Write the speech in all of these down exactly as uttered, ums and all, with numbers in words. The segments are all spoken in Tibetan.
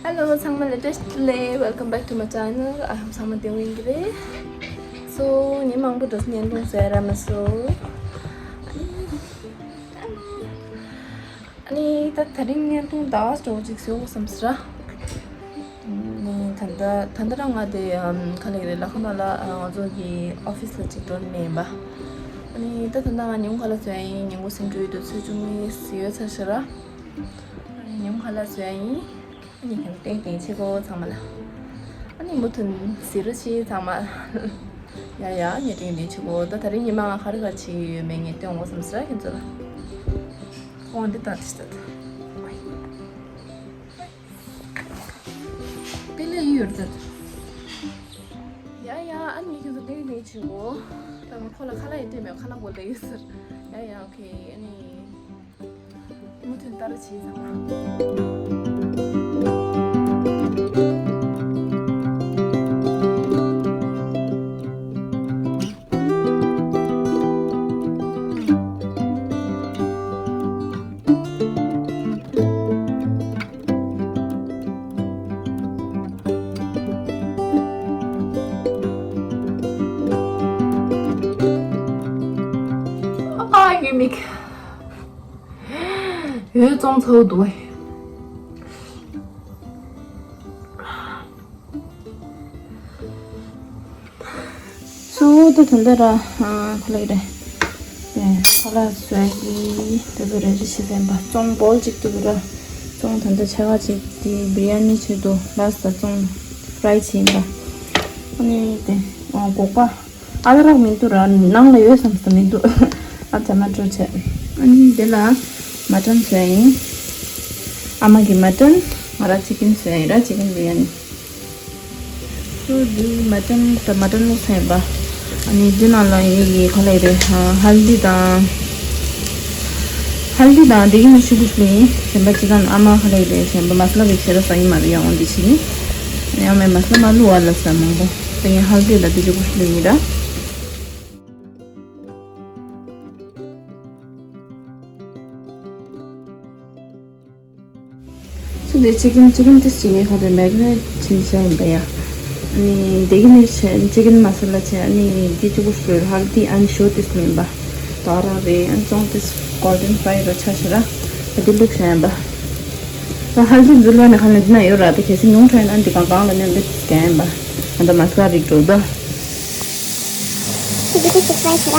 Hello, ཚང་མ་ལ་བཀྲ་ཤིས་བདེ་ལེགས། Welcome back to my channel. I hope ཚང་མ་བདེ་པོ་ཡིན་གྱི་རེད། So ཉིན་མང་པོ་འགྲོ་ས་བརྙན་ཐུང་བཟོ་ཡ་རག་མ་སོང་། ཨ་ནི་ད་དེ་རིང་བརྙན་ཐུང་ཟླ་བ་འདྲ་བོ་ཅིག་བཟོ་དགོས་བསམ་སོང་ར། ཨ་ནི་ད་ལྟ་ད་ལྟ་རང་ང་དེ་ཨམ་ག་ལེགས་རེད། ལ་ཁོ་ན་ལ་ང་ཚོ་གི་ཨོ་ཕི་སི་ལ་ཅིག་འགྲོ་ནས་ཡིན་པ། ཨ་ནི་ད་ད་ལྟ་ང་ཉིན་གུང་ག་ལ་བཟོ་ཡ་ཡིན། ཉིན་གུང་སེམས་ཁྲལ་ཡོད་དུས་ཚོད་བཅུ་གཉིས་ཡོལ་ཚར་ཤག་ར། ཨ་ནི་ཉིན་གུང་ག་ལ་བཟོ་ཡ་ཡིན། ཨ་ནི་ཁྱེད་ཏན་ཏན་བྱེད་དགོས་ཚང་མ་ལ། ཨ་ནི་མུ་མཐུད་གཟིགས་རོགས་བྱེད་ཚང་མ། ཡ་ཡ་ངས་ཏན་ཏན་བྱེད་དགོས། ད་དེ་རིང་ཉི་མ་ང་ག་རེ་ག་རེ་བྱེད་ཀྱི་ཡོད་མེད་ངས་སྟོན་དགོས་བསམ་སོང་ཁྱེད་ཚོ་ལ། འོ་འདི་ལྟ་དེ་ལྟ། དཔེ་ལས་ཡོད་རེད་ད། ཡ་ཡ་ཨ་ནི་ཁྱེད་ཚོ་ཏན་ཏན་བྱེད་དགོས། ད་ང་ཁོ་ལ་ཁ་ལག་ཡང་སྤྲད་མེད། ཁ་ལག་དགོས་ལབ་ཡོད་ཟེར། ཡ་ཡ་ཨོ་ཁེ། ཨ་ནི། མུ་མཐུད་ལྟ་རོགས་བྱེད་ཚང་མ། ཨ་ངའི་མིག་ཡོད་ཙང་ཚ་བོ་འདུག་བས། སུ་ད་དོན་དེ་ར་ཁོ་ལེགས་རེད། ཁོ་ལ་བཟོས་ཀྱི་དེ་ཚོ་རེ་རེ་བྱེད་ཟིན་པ། བཙོང་བོལ་གཅིག་ཏུ་ར་བཙོང་། ད་ལྟ་ཆ་ག་ཅིག་དེ་བི་རི་ཡ་ནི་ཆེད་དུ་ལ་སི་ད་བཙོང་ཕ་རའི་བྱེད་ཡིན་པ། ཨ་ནི་དེ་སྒོག་པ། ཨ་ད་རག་མི་འདུག་ར། ནང་ལ་ཡོད་བསམ་ས་མི་འདུག་ཨ་ད་མ་སྤྲོ་བྱས། ཨ་ནི་འདི་ལ་མ་ཊན་བཟོས་ཡིན། ཨ་མ་གི་མ་ཊན། ང་ར་ཅི་ཀིན་བཟོས་ཡིན་ར། ཅི་ཀིན་བི་རི་ཡ་ནི། སོ་འདི་མ་ཊན་ད་མ་ཊན་ལུགས་བཟོས་ཡིན་པ། ཨ་ནི་འདི་ནང་ལ་ཡི་གི་ག་ལེ་རེད། ཧལ་དི་དང་། ཧལ་དི་དང་འདི་གི་ནི་ཆུ་བུ་ལུ་ཡིན། གཞན་པ་ཅི་དང་ཨ་མ་ག་ལེ་རེད། གཞན་པ་མ་སི་ལ་བེ་ཤེ་ར་ས་ཡིན་མ་རེད། ཡང་འོང་འདི་ཕྱི་ནི། ཡང་མེད་མ་སི་ལ་མ་ལུ་བ་ལ་ས་མང་པོ། དེ་ཡང་ཧལ་དི་ལ་དེ་ཆུ་བུ་ལུ་ཡིན་ར། སུ་དེ་ཅི་ཀིན་ཅི་ཀིན་ཏིས་ཅི་ངས་ཁ་དེ་མེག་ནེ་ཊི་བྱས་ཡིན་པ་ཡ། ཨ་ནི་དེ་གི་ནི་ཅི་ཀིན་མ་སི་ལ་བྱས། ཨ་ནི་དེ་ཆུ་བུ་ལུ་ཧལ་དི་ཨན་ཞོ་ཏིས་མིན་པ། ད་རང་རེད། ཨན་ཙོང་ཏིས་གོལ་ཌན་ཕ་རའི་ར་ཆ་ཤི་ར། ཨ་དེ་ལུགས་བྱས་ཡིན་པ། ད་ཧལ་དི་འཛུལ་བ་ནི་ཁ་ནི་འདི་ན་ཡོད་ར། དེ་གལ་སྲིད་ཉུང་ཕྲ་ཡིན་ན་འདི་གང་གང་ལ་ནི་འདི་ཏིས་གས་ཡིན་པ། ཨ་ད་མ་སི་ལ་རིགས་འགྲོ་ད། ཅི་གི་ཅི་ཅི་ཕ་རའི་ཤི་ར།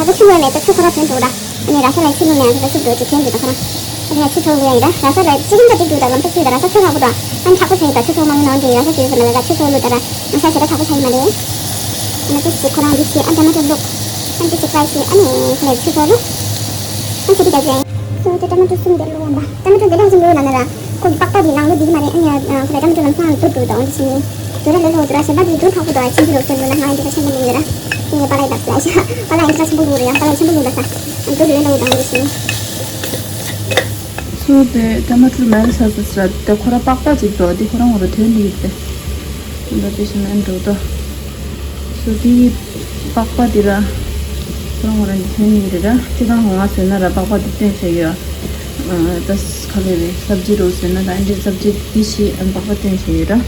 ད་ད་ཆུ་ལོན་མེད་ད་ཆུ་ཁོ་ར་ཐོན་འགྲོ་ད། ཨ་ནི་ར་ཤ་ལ་ཆུ་ལོན་ནས་ད་ཆུ་འགྲོ་ཅི་ཐོན་འགྲོ་ད་ཁོ་ར། ཨ་ནི་ཆུ་ཚོ་ལོན་ཡིན་ད། ར་ཤ་ལ་ཅི་ཡིན་ད་ཅིག་འགྲོ་ད། ལམ་ཐག་ཅིག་ད་ར་ཤ་ཚོ་ལྷག་པོ་ད། ཨ་ནི་ཁྲག་པོ་ཆ་ཡིན་ད། ཆུ་ཚོ་མ་ཡིན་ནོ་འདི་ར་ཤ་ཅིག་ཟེར་ན་ད་ཆུ་ཚོ་ལོ་ད་ར། ང་ཤ་ཞེ་ད་ཁྲག་པོ་ཆ་ཡིན་མ་རེད། ཨ་ནི་ཅི་ཅི་ཁོ་རང་འདི་ཅི་ཨ་ད་མ་ཏོ་ལུག་ཨ་ནི་ཅི་ཅི་ཕ་རའི་ཤི། ཨ་ནི་ཁོ་ལ་ཆུ་ཚོ་ལུག་ཨ་ནི་ཅི་ཅི་ད་ཅི། སོ་དེ་ཊ་མ་ཏོ་གསུམ་དེ་ལོ་ཡིན་ད། ཊ་མ་ཏོ་དེ་ལ་ཅི་ལོ་ན་ན་ར། ཁོ་གི་པགས་པ་དེ་ནང་ལོ་འདི་མ་རེད། ཨ་ནི་ཁོ་ལ་ཊ་མ་ཏོ་ལམ་སང་ཏུ་ཏུ་ད་འོ་འདི་ཅི་ནི། དེ་ལ་ལོ་ལོ་དེ་ར་ཞེན་པ་དེ་དུ་ཁག་པོ་དོ་ཨ་ཆེན་པོ་ལོ་སེ་ལོ་ན་ང་འདི་ད་ཆེན་པོ་ལོ་ཡིན་ར། ཨ་ནི་པ་ལ་ཡི་ད་པ་ལ་ཤ་པ་ལ་ཡི་ད་ཆེན་པོ་ལོ་རེད། ཡང་པ་ལ་ཡི་ཆེན་པོ་ལོ་ད་ས་ཨ་ནི་དུ་ལོ་ལོ་ད་འོ་འདི་ཅི་ནི། སོ་དེ་ཊ་མ་ཊོ་མེལ་ས་ས་ས་དེ་ཁོ་ར་པགས་པ་ཅིག་འགྲོ་དེ་ཁོ་ར་ངོ་ར་ཐོན་ནི་ཡོད་དེ། འདི་དེ་ཤ་ན་འགྲོ་དོ། སོ་དེ་པགས་པ་དེ་ར་ཁོ་ར་ངོ་ར་འདི་ཐོན་ནི་རེད་ར། ཅི་དང་ང་ཟོས་ན་ར་པགས་པ་དེ་སྟོན་བྱས་ཡོད། ཨ་ད་ག་ལེ་རེད། སབ་ཇི་རོ་ཟོས་ན་ད་འདི་སབ་ཇི་དེ་ཤི་ཨ་པགས་པ་སྟོན་བྱས་ཡོད་ར།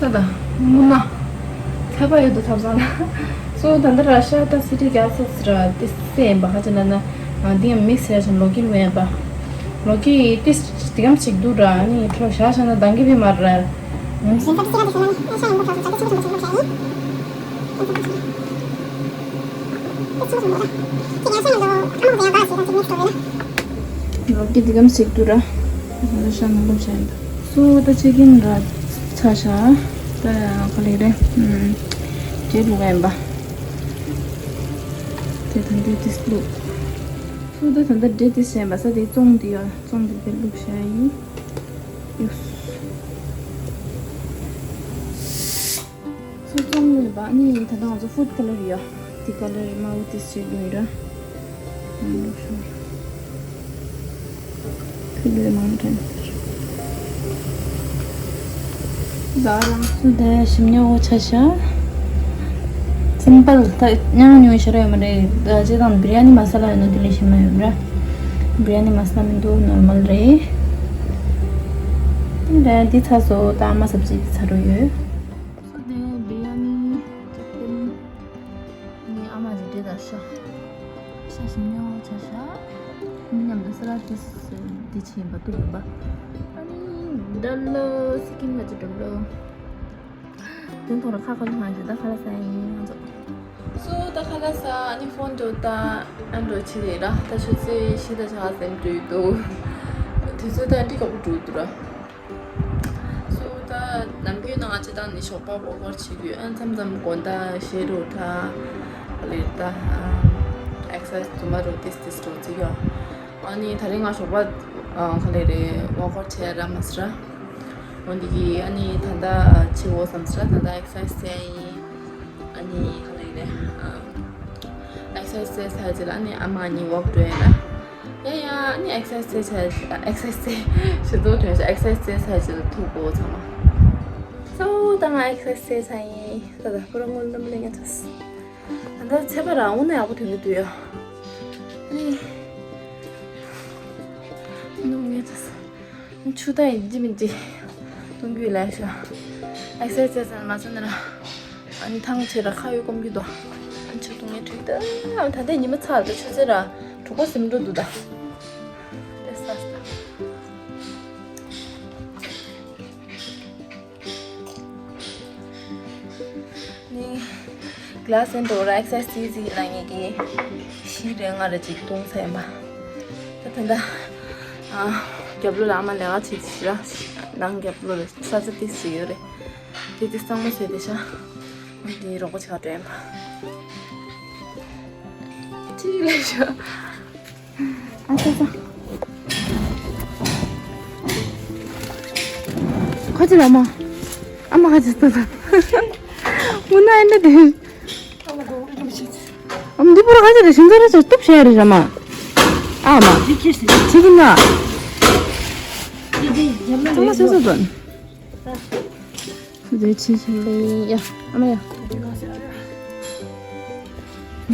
ད་ད་ངོ་མ་ཚ་བ་ཡོད་དོ་ཐབ་ཚང་ལ། སོ་ད་འདི་ར་ཤ་ད་སི་ཊི་རྒྱག་ཚར་ར་དེ་སེ་ཡིན་པ། ཧ་ཅང་ན་ན་འདི་ཡང་དམིགས་བསལ་ཞིག་ལོ་ཀི་ལོ་ཡིན་པ། ལོ་ཀི་ཏིས་དེ་གམ་ཞིག་འདུག་ར། ཨ་ནི་ཁྲོ་ཤ་ཤ་ན་འདང་གི་བི་མར་ར། ལོ་ཀི་དེ་གམ་ཞིག་འདུག་ར། ཤ་ན་ལོ་ཤ་ཡིན་པ། སོ་ད་ཅི་ཀིན་ར་ཆ་ཤ། ད་ག་ལེ་རེད། ཨམ། འབྲས་ལུག་ཡིན་པ། དེ་ད་འདི་ཏིས་ལུག་སོ་ད་ད་ད་འབྲས་ཏིས་ཡིན་པ་ས་དེ་བཙོང་དེ་ཡོད། བཙོང་དེ་དེ་ལུག་ཤ་ཡིན། ཡུས། སོ་བཙོང་ཡོད་པ་ནི་ད་ལྟ་ང་ཚོ་ཧྥུཌ་ཀ་ལར་ཡོད། དེ་ཀ་ལར་དམར་པོ་དེ་བྱེད་དགོས་ར། ཨང་ལོ་ཤོར། ཁུ་ལུ་མང་དྲན། ཟ་རང་སུ་དེ་ཞིམ་ཉོ་འོ་ཆ་ཤ། སིམ་པལ། ད་མཉམ་ཉོ་ཤེས་ར་ཡོད་མ་རེད། ད་ཅི་དང་བི་རི་ཡ་ནི་མ་ས་ལ་ཡོད་ན་དེ་ལས་ཤེས་མ་ཡོད་ར། བི་རི་ཡ་ནི་མ་ས་ལ་མི་འདུག་ནོར་མལ་རེད། འདི་ཚ་སོ་ད་ཨ་མ་སབ་ཅི་ཚ་རུ་ཡོད། སོ་དེ་བི་རི་ཡ་ནི་ཅིག་ནི་ཨ་མ་ཞིག་འདྲེ་དང་ཤ། ཤ་ཞིམ་ཉོ་ཆ་ཤ། མི་མཉམ་དུ་ས་ལ་དེ་དེ་ཆེན་པ་ཏུ་ཡོད་པ། ཨ་ནི་འདྲ་ལོ་སི་ཀིམ་ལ་ཅི་འགྲོ་ལོ། དེ་ཐོག་ལ་ཁ་ཁ་ལ་ཧང་ཞིག་ད་ཁ་ལ་ས་ཡིན་ང་ཚོ། སོ་ད་ཁ་ལ་ས་ཨ་ནི་ཕོན་འགྲོ་ད་ཨ་འགྲོ་ཆི་རེད་ར། ད་ཆུ་ཚོད་བཞི་དང་ཆ་ཚན་འགྲོ་ཡི་འདུག་དུས་ཚོད་ད་འདི་ག་པོ་འགྲོ་འདུག་ར། སོ་ད་ནམ་རྒྱུན་ནང་ང་ཅི་ད་ནི་ཞོགས་པ་ཝོག་ཨའུཊ་བྱེད་དུས་ཨ་མཚམས་མཚམས་དགོང་དག་ཞེ་རུ་ད་ལེ་ད་ཨེག་སར་སའི་ཛི་དུ་མ་རུ་ཏིས་ཏིས་འགྲོ་ཅིག་ཡོད། ཨ་ནི་ད་རིང་ང་ཞོགས་པ་ཨ་ག་ལེ་རེད་ཝོག་ཨའུཊ་བྱས་ར་མ་སི་ར། འོན་ཏེ་གི་ཨ་ནི་ད་ལྟ་ཆི་བོ་བསམ་སི་ར་ད་ལྟ་ཨེག་སར་སའི་ཡིན། ཨ་ནི་ག་ལེ་རེད། ཨེག་སར་སའི་ཚར་རྗེས་ལ་ཨ་ནི་ཨ་མ་གཉིས་ཝོག་འགྲོ་ཡིན་ལ། ཡ་ཡ་ཨ་ནི་ཨེག་སར་སའི་ཚར་ཨེག་སར་སའི་ཞེ་ཏོ་དྲན་ཤག་ཨེག་སར་སའི་ཚར་རྗེས་ལ་ཐུག་གོ་ཚང་མ། སོ་ད་ང་ཨེག་སར་སའི་ཚར་ཡིན། ད་ད་ཁོ་རང་ངོ་ལམ་ལེན་ཡ་ཚ། ད་ད་ཚེ་བ་རང་འོ་ན་ཡག་པོ་དོན་གི་འདུག་ཡ། ཨ་ནི་ནུ་ངེ་ཚ། ཆུ་ད་ཡིན་ཅི་མིན་ཅི་གཏོང་རྒྱུ་ལས་ཤ། ཨེག་སར་སའི་ཙམ་མ་ཟ་ན་ར། ཨ་ནི་ཐང་ཆད་ར་ཁ་ཡོད་སྐོམ་གྱི་འདུག་ཨ་ཆུ་འཐུང་ངེ་དྲིག་ད། ཨ་ད་ལྟའི་ཉི་མ་ཚ་ལ་ཆུ་ཚོད་ར་དྲུག་པ་ཟིན་འགྲོ་འདུག་ད། དེ་ས་ས། ནི། ག་ལ་སི་ཨེན་ཌི་ཨོ་ར་ཨེག་སར་སའི་ཊི་ཟི་ལ་ངེད་ཀྱིས་ཤི་རེ་ང་རེ་ཅིག་གཏོང་ས་ཡིན་པ། ད་ད་ལྟ་ཨ་རྒྱབ་ལོགས་ལ་ཨ་མ་ལས་ཀ་བྱེད་ཤི་ར། ནང་རྒྱབ་ལོགས་ལ་ས་ཆ་ཏིས་ཅིག་ཡོད་རེད། དེ་དེ་གཙང་མ་བཟོས་ཏེ་ཤ། འདི་རོགས་པ་བྱེད་ག་འགྲོ་ཡིན་པ། ཅི་ལས་ཤ། ཨ་ཙི་ཙི། ཁ་ཅིག་ལ་མ། ཨ་མ་ཁ་ཅིག་ལྟ་ད། མུ་ན་ཨེ་འདྲ་དེ། ཨ་མ་འདི་པུ་ར་ཁ་ཅིག་རེ་ཞིང་ཚ་རེ་ཚ་སྟོབས་ཤེས་རེ་ར་མ། ཨ་མ། འདི་ཁྱེར་སི། ཁྱེར་གི་ན། འདི་འདི་རྒྱབ་ལ་ཚང་མ་སོ་སོ་དོན། ཨ། ཁུ་ཚོའི་ཕྱི་ཕྱི་ལ་ཡ། ཨ་མ་ཡ།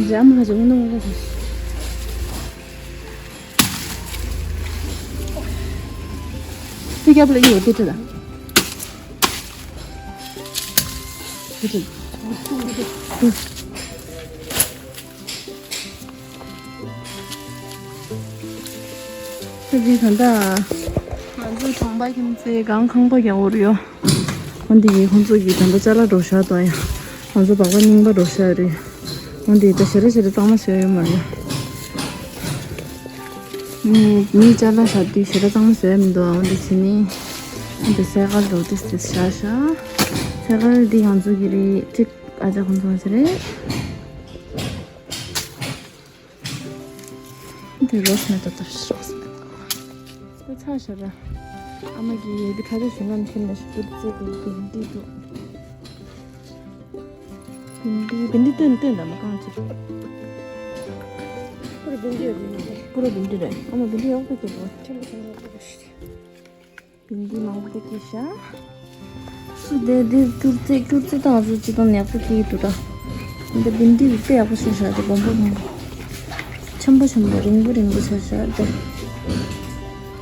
འཇམ་ཧ་ཅང་ངུ་ནོ་ངུ་ནོ། དེ་རྒྱབ་ལ་ཡོད་དེ་དྲི་ད། དེ་དྲི། ཁྱོད་ཀྱིས་ད་ལྟ་ང་ཚོའི་གྲོང་པ་ཁྱིམ་མཚེས་གང་ཁང་པ་རྒྱག་འོར་ཡོད། འོན་ཏེ་ཁོང་ཚོ་གིས་ད་ལྟ་ཅ་ལག་འགྲོ་ཤག་ཏོ་ཡ། ང་ཚོ་སྦག་སྦག་རྙིང་པ་འགྲོ་ཤག་རེད། འོན་ཏེ་ད་ཞེ་དྲག་ཞེ་དྲག་གཙང་མ་བཟོས་ཡོད་མ་རེད། མི་མི་ཅ་ལག་བཞག་དུས་ཞེ་དྲག་གཙང་མ་བཟོས་ཡ་མི་འདུག་འོན་ཏེ་ཕྱི་ནི་འོན་ཏེ་སེ་གལ་འགྲོ་ཏིས་ཏིས་བཞག་ཤག་སེ་གལ་འདི་ང་ཚོ་གི་རེད། གཅིག་ཨ་ཅག་ཁོང་ཚོ་ང་ཚོ་རེད། འདི་རོས་མེ་ཏོག་ཏོ་རོས་མེ་ཏོག་ཚ་ཤ་ར། ཨ་མ་གིས་འདི་ཁ་རེ་ཞིག་ངམ་ཁྱེར་ནས་ཤི་ཏུ་ཙེ་གི་བིན་དི་འདུག་བིན་དི་བིན་དི་སྟོན་སྟོན་ད་མ་གང་ཅི། པུ་ར་བིན་དི་ཡོད་བིན་དི། པུ་ར་བིན་དི་རེད། ཨ་མ་བིན་དི་ཡག་པོ་སྐྱེས་འདུག་ཁྱེར་ལ་ཁྱེར་ལ་ཁྱེར་ལ་ཤི། བིན་དི་མང་པོ་དེ་སྐྱེས་ཤག་སུ་དེ་དེ་སྐྱུར་རྩི་སྐྱུར་རྩི་དང་སུ་ཅི་དང་ཡག་པོ་སྐྱེས་འདུག་ད། འདི་བིན་དི་དཔེ་ཡག་པོ་ཆགས་ཤག་དེ་སྦོམ་པོ་སྦོམ་པོ། ཆེན་པོ་ཆེན་པོ་རིང་པོ་རིང་པོ་ཆགས་ཤག་དེ།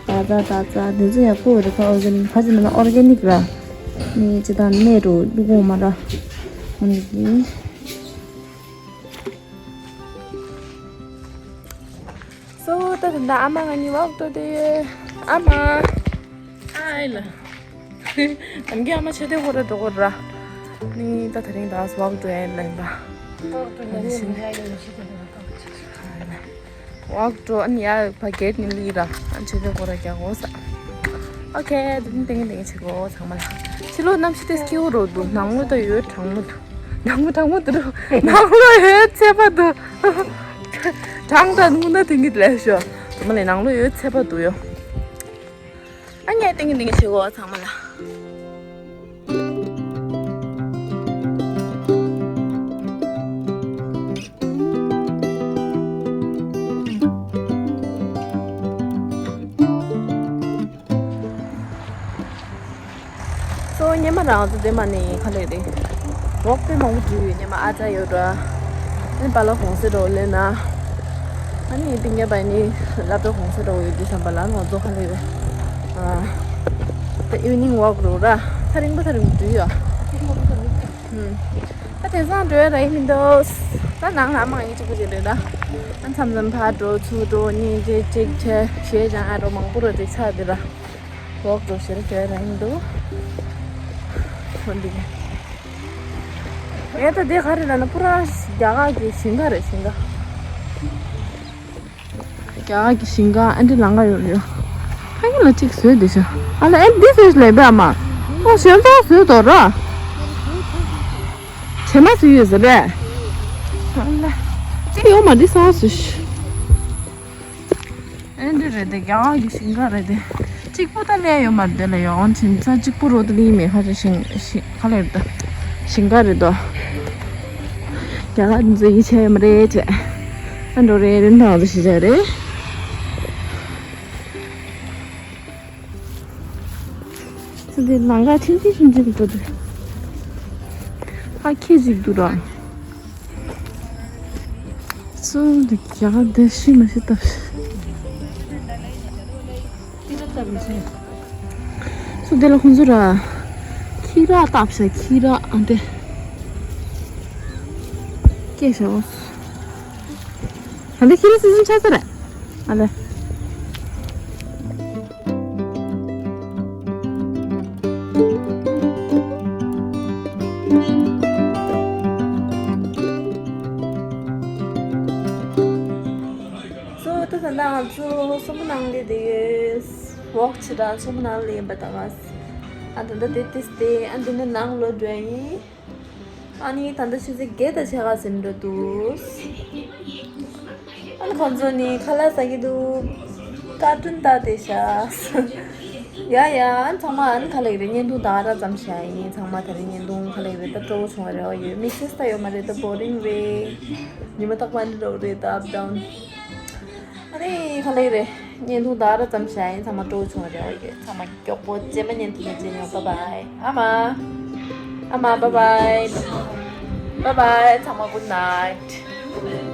ད་ད་ད་ད་དེ་ཚོ་ཡག་པོ་རེད་ཁ་ཨོར་ག་ནིག་ཁ་ཅིག་མིན་ན་ཨོར་ག་ནིག་ར། ནི་ཅི་དང་སྨན་རུ་བླུག་གོ་མ་ར། འོ་ནི་གི། སོ་ད་ད་ཨ་མ་ང་གཉིས་ཝོག་འགྲོ་དེ་ཨ་མ། ཨ་ཨེ་ལ། ཨམ་གི་ཨ་མ་ཆེ་དེ་ཧོ་ར་འགྲོ་གོ་ར། ནི་ད་ད་རིང་ད་ཝོག་འགྲོ་ཡ་ལ་ཡིན་པ། ཝོག་འགྲོ་ཨ་ནི་ཤིན། ཝོག་འགྲོ་ཨ་ནི་ཡ་ཕ་གེ་ནི་ལི་ར་ཨ་ཆེ་དེ་ཧོ་ར་རྒྱག་གོ་ས། ཨོ་ཁེ་དེ་ནི་ཏེང་ཏེང་ཆེ་གོ་ཚང་མ་ལ། ཕྱི་ལོགས་གནམ་གཤིས་དེ་སྐྱིད་པོ་རོ་འདུག་ནང་ལོགས་ད་ཡོད་གྲང་མོ་འདུག་ནང་མོ་གྲང་མོ་འདུག་ནང་ལོགས་ཡོད་ཚད་པ་འདུག་གྲང་དང་སྔོན་ན་དེང་གི་ལས་ཤོ། ཚང་མ་ལས་ནང་ལོགས་ཡོད་ཚད་པ་འདུག་ཡོ། ཨ་ཉལ་ཏིང་ཏིང་བྱེད་གོ་ཚང་མ་ལ། སོ་ཉི་མ་རང་ཚོ་དེ་མ་ནི་ཁ་ལེ་རེད། ཝོག་དཔེ་མང་པོ་འགྲོ་ཡོད། ཉི་མ་ཨ་ཙ་ཡོད་ར། ཨ་ནི་པཱ་ལགས་གོང་ས་འགྲོ་ལེ་ན། ཨ་ནི་ཏིང་ངེ་བའི་ནི་སློབ་གྲྭ་གོང་ས་འགྲོ་ཡོད་དུས་ཙམ་པ་ལ་ང་ཚོ་ག་ལེ་རེད། ཨ། ད་ཨི་ཝི་ནིང་ཝོག་འགྲོ་ར། ཐག་རིང་པོ་ཐག་རིང་པོ་འགྲོ་ཡོད། ཨ། ད་དེང་སང་འགྲོ་ཡ་ར་ཡིན་མི་འདུག་ད་ནང་ལ་མང་ཡིན་གཅིག་པུ་ཅིག་རེད་ད། ཨ། མཚམས་མཚམས་ཕར་འགྲོ་ཚུར་འགྲོ་གཉིས་བརྗེ་གཅིག་བྱས་གཞས་སྦྱང་ཡ་འགྲོ་མང་པོ་ར་ཅིག་ཆགས་འདི་ར། ཝོག་འགྲོ་ཞེས་བྱས་ར་ཡིན་འདུག་འོན་ཏེ། ངས་ད་འདི་ག་རེ་ལབ་ན་པུ་ར་རྒྱ་གར་གྱི་ཞིང་ཁ་རེད། ཞིང་ཁ། རྒྱ་གར་གྱི་ཞིང་ཁ་ཨ་འདྲ་ལང་ག་ཡོད་རེད། ཕ་གི་ལ་གཅིག་བཟོས་འདི་ཤ། ཨ་ལ་ཨེ་འདི་བཟོས་ལས་པས་ཨ་མ། ཨོ་གཞན་ཚོ་བཟོས་དོ་ར། བྱེ་མ་བཟོས་ཡོད་ཟེར་པས། ཨ་ལ། གཅིག་ཡོད་མ་འདི་ས་བཟོས་ཤ། ཨེ་འདི་རེད་དེ། རྒྱ་གར་གྱི་ཞིང་ཁ་རེད་དེ། གཅིག་པུ་ད་ལས་ཡོད་མ་རེད་དེ་ལ། ཡོང་ཕྱིན་ས་གཅིག་པུ་རོ་ད་ལི་མེ་ཁ་ཅིག་ཞིང་ཞིང་ཁ་ལེར་ད། ཞིང་ཁ་རེད་དོ། རྒྱ་གར་འདི་ཚོ་ཡིད་ཆེས་ཡོད་མ་རེད་ཅེས། ཨ་འགྲོ་རེད་རེད་འདྲ་ང་ཚོ་ཤི་ཆ་རེད། ས་དེ་ལང་ཀ་ཆུང་ཆུང་ཆུང་ཆུང་འགྲོ་དུས། ཧ་ཁྱེད་ཅིག་འདུག་ར། སུ་འདི་རྒྱ་གར་འདི་ཤི་མ་ཤི་སྟབས། སུ་འདི་ལ་ཁོང་ཚོ་ར། ཁྱི་ར་སྟབས་ཤ་ཁྱི་ར་ཨ་འདི། སྐད་ཤ་བོ། ཨ་འདི་ཁྱི་ར་སི་སིན་ཆགས་ས་རེད། ཨ་ལེ། སོ་ད་ད་ང་ཚོ་སོ་མ་ནང་ལས་དེ་ཡོད། ཝོག་བྱེད་དང་སོ་མ་ནང་ལས་ཡིན་པ་དང་ང་། ཨ་ད་ད་དེ་དེ་སྟེ་ཨ་འདི་ནི་ནང་ལོགས་འགྲོ་ཡིན། ཨ་ནི་ད་ལྟ་ཆུ་ཚོད་བརྒྱད་དང་ཕྱེད་ཀ་ཟིན་འགྲོ་འདུག་ཨ་ནི་ཁོང་ཚོ་ནི་ཁ་ལག་ཟ་གི་འདུག་ཀར་ཊུན་ལྟ་བསྡད་ཤག་ཡ་ཡ། ཨ་ནི་ཚང་མ་ཨ་ནི་ག་ལེ་རེད། བརྙན་ཐུང་ད་ག་རང་ཙམ་བྱས་ཡིན། ཚང་མ་དེ་རིང་བརྙན་ཐུང་ག་ལེ་རེད། ད་སྤྲོ་བོ་བྱུང་བ་རེད་བ། ཡོད་མི་སེ་སྟ་ཡོད་མ་རེད། ད་བོ་རིང་རེད། ཉི་མ་རྟག་པར་འདི་འདྲ་རེད། ད་ཨབ་ཌའུན། ཨ་ནི་ག་ལེ་རེད། བརྙན་ཐུང་ད་ག་རང་ཙམ་བྱས་ཡིན། ཚང་མ་སྤྲོ་བོ་བྱུང་བ་རེད་བ། ཡོད་ཚང་མ། མགྱོགས་པོ་རྗེས་མ་བརྙན་ཐུང་ནས་མཇལ་ཡོང་། Bye bye ཨ་མ། ཨ་མ། Bye bye. Bye bye ཚང་མ། Good night.